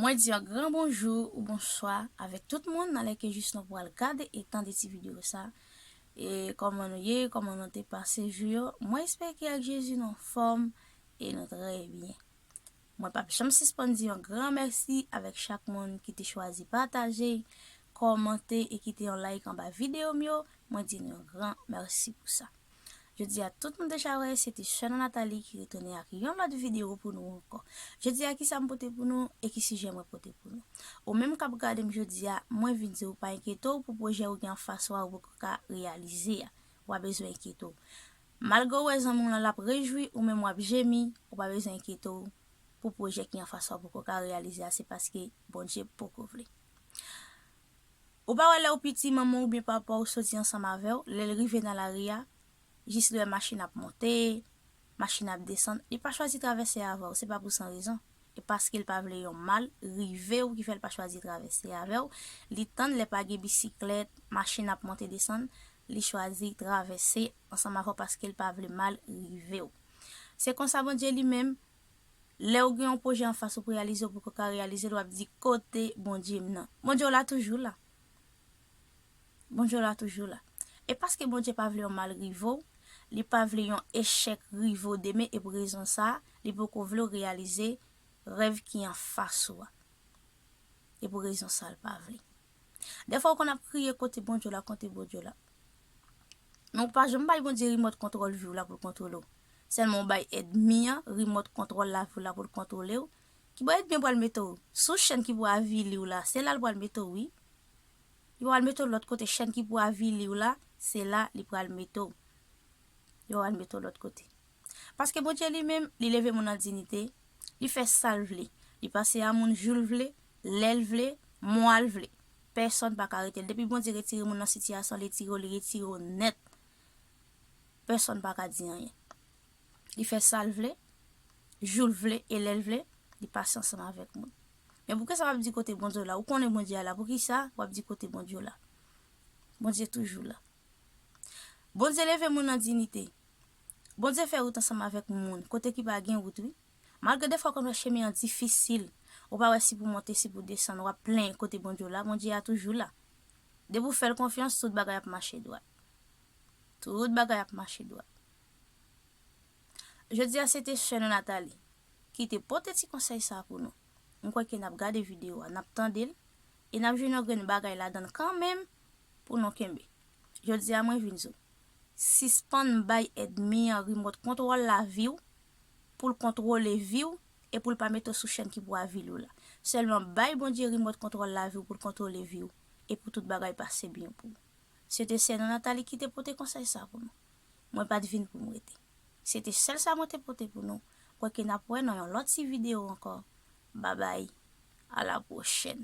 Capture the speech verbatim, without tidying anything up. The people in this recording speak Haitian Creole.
Mwen di yon gran bonjou ou bonswa avèk tout moun nan lè ke jis nou pral gade e tande ti videyo sa. E kòman nou ye, kòman nou te pase jou yo? Mwen espere ke ak Jezi nou anfòm e nou trè byen. Mwen p ap janm sispann di yon gran mèsi avèk chak moun ki te chwazi pataje, kòmante e kite yon like anba videyo m yo. Mwen di nou yon gran mèsi pou sa. Jodi a tout moun deja wè se te sè nou Nathalie ki retounen ak yon lòt videyo pou nou ankò. Jodi a kisa m pote pou nou e ki sijè mwen pote pou nou? Ou menm k ap gade m jodi a, mwen vin di w pa enkyete w pou pwojè ou gen anfas ou a ou poko ka reyalize a. W a bezwen enkyete w. Malgre w wè zanmi w lan l ap rejwi, ou menm w ap jemi, ou pa bezwen enkyete w pou pwojè ki anfas ou a poko ka reyalize a, se paske Bondye poko vle. Ou pa wè lè w piti manman w oubyen papa w soti ansanm avè w, lè l rive nan lari a, jis li wè machin ap monte, machin ap desann, li pa chwazi travèse avè w, se pa pou san rezon. E paske l pa vle yon mal rive w ki fè l pa chwazi travèse avè w. Li tann lè pa gen bisiklèt, machin ap monte desann, li chwazi travèse ansanm avè w paske l pa vle mal rive w. Se konsa Bondye li menm, lè w gen yon pwojè anfas ou pou reyalize, ou poko ka reyalize l, w ap di kote Bondye m nan? Bondye w la toujou la. Bondye w la toujou la. E paske Bondye pa vle yon mal rive w, li pa vle yon echèk rive w demen, e pou rezon sa a, li poko vle w reyalize rèv ki anfas ou a. E pou rezon sa a, l pa vle. Dèfwa ou konn ap kriye kote Bondye w la, kote Bondye w la. Men ou pa janm bay Bondye rimòt kontwòl vi w la pou l kontwole w. Sèlman ou bay ènmi an rimòt kontwòl lavi w la pou l kontwole w. Kibò ènmi an pral mete w? Sou chèn ki pou avili w la, se la l pral mete w, wi. Li pral mete w lòt kote, chèn ki pou avili w la, se la li pral mete w. Li pral mete w lòt kote. Paske Bondye li menm, li leve moun an diyite, li fè sa l vle. Li pase a moun jou l vle, lè l vle, mwa l vle. Pèsonn pa ka rete l. Depi Bondye retire moun nan sitiyasyon, li retire w, li retire w nèt. Pèsonn pa ka di anyen. Li fè sa l vle, jou l vle e lè l vle, li pase ansanm avèk moun. Men poukisa w ap di kote Bondye w la? Ou konnen Bondye a la, poukisa w ap di kote Bondye w la? Bondye toujou la. Bondye leve moun nan diyite. Bondye fè wout ansanm avèk moun, kote ki pa gen wout, wi. Malgre dèfwa w konn wè chemen an difisil, ou pa wè si pou monte, si pou desann, w ap plenyen kote Bondye w la, Bondye a toujou la. Depi w fè l konfyans, tout bagay ap mache dwat. Tout bagay ap mache dwat. Jodi a, se te sè nou Nathalie ki te pote ti konsèy sa pou nou. M kwè ke n ap gade videyo a, n ap tande l, e n ap jwenn yon grenn bagay ladan l kanmenm pou nou kenbe. Jodi a, mwen vin di w, sispann bay ènmi an rimòt kontwòl lavi w, pou l kontwole vi w, e pou l pa mete w sou chèn ki pou avili w la. Sèlman bay Bondye rimòt kontwòl lavi w pou l kontwole vi w, e pou tout bagay pase byen pou ou. Se te sè nou Nathalie ki te pote konsèy sa pou nou. Mwen pa t vin pou m rete. Se te sèl sa mwen te pote pou nou. Kwè ke n ap wè nan yon lòt ti videyo ankò. Babay, a la pwochèn.